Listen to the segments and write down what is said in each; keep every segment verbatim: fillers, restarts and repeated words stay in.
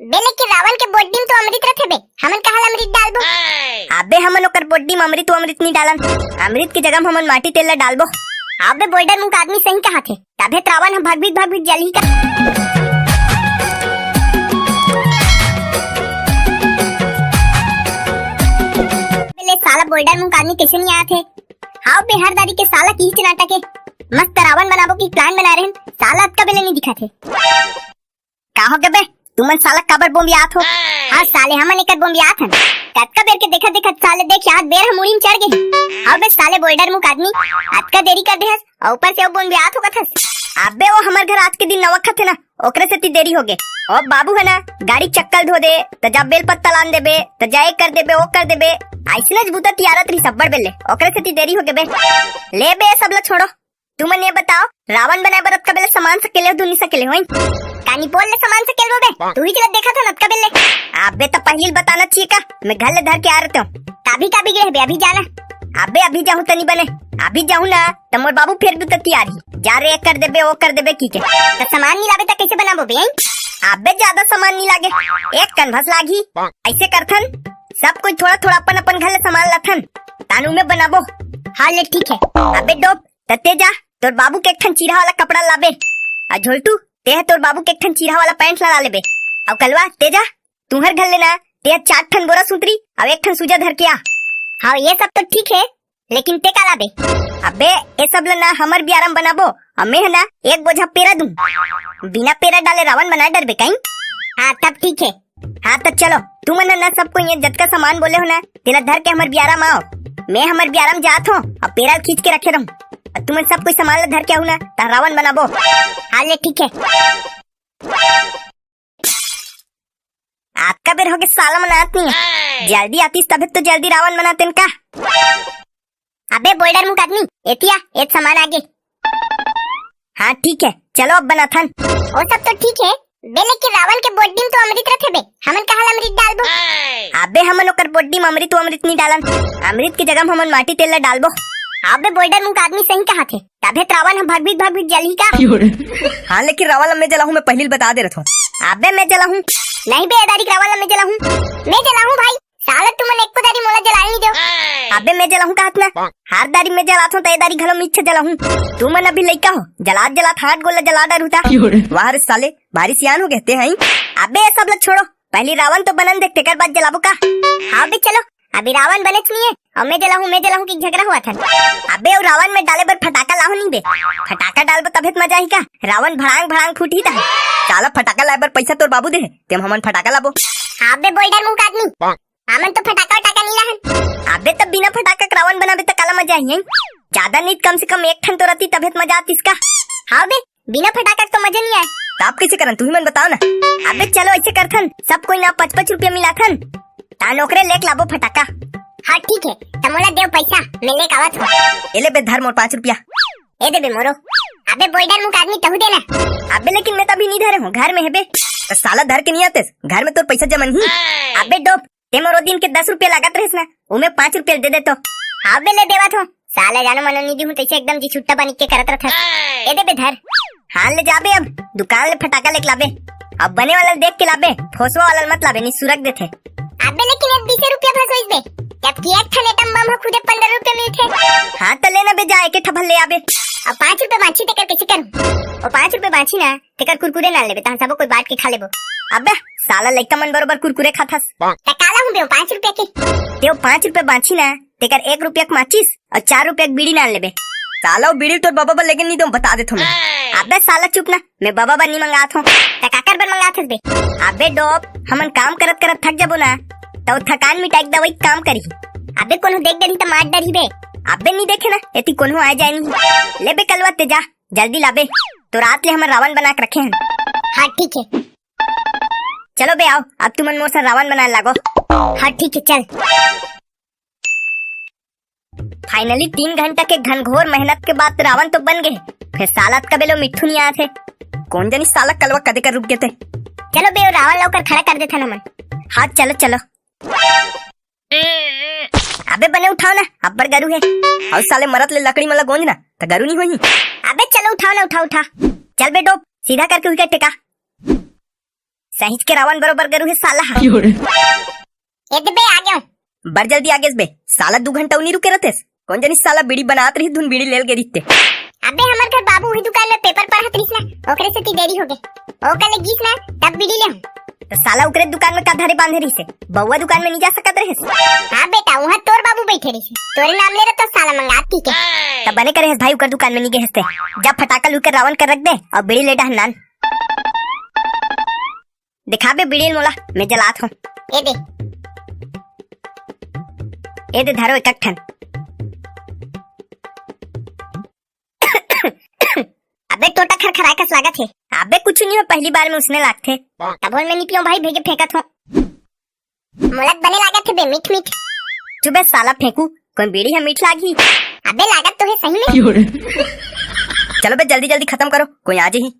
बे लेकिन रावण के बोड्डी म तो अमृत रथे बे, हमन कहाँ ला अमृत डालबो? अबे हमन ओकर बोड्डी म अमृत अमृत नी डालन, अमृत के जगह म हमन माटी तेल ला डालबो। अबे बोल्डर मुंह का आदमी सही कहा थे, तभे त रावण ह भगभित भगभित जलही का। ले साला बोल्डर मुंह का आदमी कैसे नहीं आया थे? हाव बे हर दारी के साला की ही नाटक है। मस्त रावण बनाबो की प्लान बना रहे हैं, साला अतका बेले नहीं दिखा थे। का हो गे बे? तुमन साला काबर बोंबियात हो? हाँ साले, हमन एकर बोंबियात हन। कतका बेर के देखत देखत साले देख यहाँ बेर ह मुड़ी म चढ़ गे। हाँ बे साले बोल्डर मुख आदमी, अतका देरी कर दे हस, अउ ऊपर से अउ बोंबियात हो कथस। अबे वो हमर घर आज के दिन नवखत है ना, ओकरे सेती देरी हो गे। ओ बाबू है ना, गाड़ी चक्कल धो दे, त जा बेल पत्ता लान देबे, त जा ए कर देबे, ओ कर देबे, अइसने ज बुता तियारत रही सब्बड़ बेले, ओकरे सेती देरी हो गे बे। ले बे, सब ला छोड़ो। तुमन ये बताओ, रावण बनाए बर अतका बेले सामान सकेले हो, दुनी सकेले हो, हैं? कानी बोल ले सामान सकेल बे, तू ही चला देखा था न अतका बेले। अबे तो पहली बताना चाहिए का, मैं घर ले धर के आ रहते हूँ। काभी काभी गए बे, अभी जाना। अबे अभी जाहूँ तनी बने, अभी जाहूँ ना, त मोर बाबू फिर भी तैयार ही। जा रे, ए कर देबे, ओ कर देबे की के। त सामान नहीं लाबे त कैसे बनाबो बे, हैं? अबे ज्यादा सामान नहीं लागे, एक कन भस लागही। ऐसे करथन, सब कोई थोड़ा थोड़ा अपन अपन घर ले सामान लाथन, तानू में बनाबो। हाँ ले ठीक है। अबे डोप, त ते जा, तोर बाबू के एक ठन चीरा वाला कपड़ा लाबे। आ झोलटू, ते ह तोर बाबू के एक ठन चीरा वाला पैंट ला ला लेबे। अउ कलवा, ते जा, तुहर घर ले ना, ते ह चार ठन बोरा सुंतरी, अउ एक ठन सूजा धर के आ। हाँ, ये सब तो ठीक है, लेकिन ते का लाबे? अबे, ये सब ला ना हमर बियारा म बनाबो, अउ मैं ह ना एक बोझा पेरा दूं। बिना पेरा डाले रावण बना डरबे कहीं? हाँ, तब ठीक है। हाँ त चलो, तुमन ह ना सब कोई ये जतका सामान बोले हो ना, तेला धर के हमर बियारा म आओ। मैं हमर बियारा म जात हूँ, अब पेरा ल खींच के रखे रहूँ। अब तुमन सब कोई सामान ला धर के आऊ ना, त रावण बनाबो। हाँ ले ठीक है। अतका बेर होगे साला मन आत नहीं है। जल्दी आतिस तभे तो जल्दी रावण बनातेन का। अबे बोल्डर मुख आदमी, एतिया, एत सामान आगे। हाँ ठीक है, चलो अब बनाथन। ओ सब तो ठीक है, बे लेकिन रावण के बोड्डी म तो अमृत रथे बे, हमन कहाँ ला अमृत डालबो? अबे हमन ओकर बोड्डी म अमृत अमृत नहीं डालन, अमृत के जगह म हमन माटी तेल ला डालबो। अबे बोल्डर मुख आदमी सही कहा थे, तभे त रावण ह भगभित भगभित जलही का। हाँ लेकिन रावण ला मैं जलाहूँ, मैं पहली बता दे रहत हूँ। अबे मैं जलाहूँ। नहीं बे, ए दारी रावण ला मैं जलाहूँ। मैं जलाहूँ भाई, साला तुमन एको दारी मोला जलाए नहीं दो। अबे मैं जलाहूँ कहत ना, हर दारी मैं जलात हूँ, त ए दारी घलो मिच्छे जलाहूँ। तुमन अभी लइका हो, जलात जलात हाथ गोला जला डारू ता। वाह रे साले, भारी सियान हो गए ते हैं। अबे ये सब ला छोड़ो, पहली रावण तो बनन दे, तेकर बाद जलाबो का। हाँ बे चलो, अभी रावण बनेच नहीं है, अउ मैं जलाहूँ, मैं जलाहूँ कि झगड़ा हुआ था। अबे अउ रावण में डाले बर फटाका लाहो नहीं बे, फटाका डालबो तभे त मजा ही का, रावण भड़ांग भड़ांग फूटही ता। साला फटाका लाए बर पैसा तोर बाबू दे, तेम हमन फटाका लाबो। हाँ बे बोल्डर मुख आदमी, हमन तो फटाका वटाका नहीं लाहन। अबे त बिना फटाका के रावण बनाबे त काला मजा ही है। ज्यादा नहीं त कम से कम एक ठन तो रहती तभे त मजा आतिस का। हाँ बे, बिना फटाका के तो मजा नहीं आए। त आप कैसे करन, तुही मन बताओ ना। अबे चलो ऐसे करथन, सब कोई ना पाँच पाँच रुपया मिलाथन, तान ओकरे लेक लाबो फटाका। हाँ ठीक है, त मोला देव पैसा, मैं लेक आवत हूँ। एले बे धर मोर पाँच रुपया। ए दे बे मोरो। अबे बोल्डर मुख आदमी तहू देना। अबे लेकिन मैं त अभी नहीं धरे हूँ, घर में है बे। त साला धर के नहीं आतेस, घर में तोर पैसा जमा नहीं। अबे डोप, ते मोरो दिन के दस रुपया लागत रहिस ना, उमे पाँच रुपया दे दे तो। हाँ बे ले देवत हूँ। साला जानो मनो नहीं दी हूँ, तैसे एकदम जी छुट्टा बनी के करत रहत। ए दे बे धर। हाँ ले जाबे अब, दुकान ले फटाका लेके लाबे। अब बने वाला देख के लाबे, फोसवा वाला मत लाबे, नहीं सुरक देथे। अबे लेकिन एक बीस रुपया फंसोइस बे, जबकि एक ठन एटम बम ह खुदे पन्द्रह रुपया मिलथे। हाँ त लेना बे जा, एक ठा भर ले आबे। अब पाँच रुपया बांची तेकर कैसे करूँ? ओ पाँच रुपया बांची ना, तेकर कुरकुरे ना लेबे, तहन सबो कोई बांट के खा लेबो। अबे साला लइका मन बरोबर कुरकुरे खाथस। त काला हूँ बे ओ पाँच रुपया के? ते ओ पाँच रुपया बांची ना, तेकर एक रुपया के माचिस अउ चार रुपया के बीड़ी ना लेबे। साला ओ बीड़ी तोर बाबा बर लेके नहीं दो, बता देथो मैं। अबे साला चुप ना, मैं बाबा बर नहीं मंगात हूँ। त काकर बर मंगात हस बे? अबे डोप, हमन काम करत करत थक जाबो ना, त ओ थकान मिटाए के दवाई काम करी। अबे कोनो देख डरी त मार डरी बे। अबे नहीं देखे ना, एती कोनो आ जाए नहीं। ले बे कलवा ते जा, जल्दी लाबे, तो रात ले हमर रावण बना के रखे हैं। हाँ ठीक है। चलो बे आओ, अब तुमन मोर से रावण बनाए लागो। हाँ ठीक है चल। फाइनली तीन घंटा के घनघोर मेहनत के बाद रावण तो बन गए, फिर साला अतका बेलो मिट्ठू नहीं आए थे। कौन जानी साला कलवा कदे कर रुक गए थे। चलो बे, रावण ला ओकर खड़ा कर देथन हमन। हाँ चलो चलो। अबे बने उठाओ ना, अब्बड़ गरू है। अउ साले मरत ले लकड़ी मन ला गोंज ना, त गरू नहीं होही। अबे चलो उठाओ ना, उठा उठा। चल बे डोप, सीधा करके उइका टेका। सहीच के रावण बरोबर गरू हे साला हा। ए दे बे, आ गेंव। बड़ जल्दी आ गेस बे, साला दू घंटा उ नी रुके रहतेस। कोन जनी साला बीड़ी बनात रहिस, धुन बीड़ी ले ल गे रहिते। अबे हमर घर बाबू उही दुकान में पेपर पढ़त रहिस ना, ओकरे सेती देरी होगे। ओ कले गिस ना, तब बीड़ी ले हूँ। त साला ओकरे दुकान में का धरे बांधे रहिसे? बउआ दुकान में नी जा सकत रहेस? हाँ बेटा, उहाँ तोर बाबू बइठे रहिसे, तोरे नाम ले रहता साला मंगात पी के। त बने करे हस भाई, ओकर दुकान में नी गे हस ते। जा फटाका लुई के रावण कर रख दे अउ बीड़ी ले डहन नान। देखा बे बीड़ी ल मोला, मैं जलात हूँ। ए दे। ए दे धरो एक ठन। अबे टोटा खरखराए कस लागत हे। अबे कुछ नहीं हो, पहली बार में उसने लागथे। तब मैं नी पियों भाई, भेगे फेंकत हूँ। मोला त बने लागत हे बे, मीठ मीठ। चुप बे साला फेंकू, कोन बीड़ी हे मीठ लागही? अबे लागत तो हे सही में। चलो बे जल्दी जल्दी खतम करो, कोई आ जाही।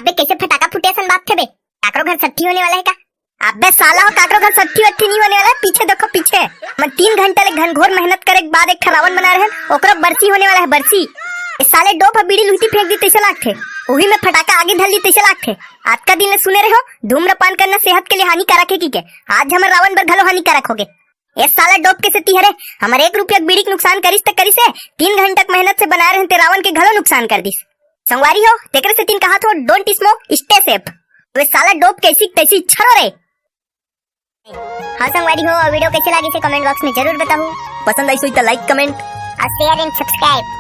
अबे कैसे फटाका फूटे असन बात थे बे? काकरो घर सट्ठी होने वाला हे का? अबे साला हो, काकरो घर सट्ठी वट्ठी नी होने वाला हे, पीछे देखो पीछे। मैं तीन घंटा ले घनघोर मेहनत करे के बाद एक ठन रावण बना रहेन, ओकरो बरसी होने वाला हे, बरसी। ए साले डोफ ह बीड़ी लुहिती फेंक दी तइसे लागथे, उही में फटाका आगी धर ली तइसे लागथे। आज का दिन ले सुने रहे हो, धूम्रपान करना सेहत के लिए हानिकारक हे कहिके। आज हमर रावण बर घलो हानिकारक होगे। ए साला डोफ के सेती हरे, हमर एक रुपया के बीड़ी के नुकसान करिस त करिस हे, तीन घंटा के मेहनत से बनाए रहेन ते रावण के घलो नुकसान कर दिस। संगवारी हो, तेकरे सेती कहात हों, don't smoke, stay safe। तो ए साला डोफ कैसी तैसी छरो रे। हाँ संगवारी हो, अउ video कैसे लागिस हे comment box में जरूर बताहू। पसंद आइस होही त like, comment अउ share and subscribe।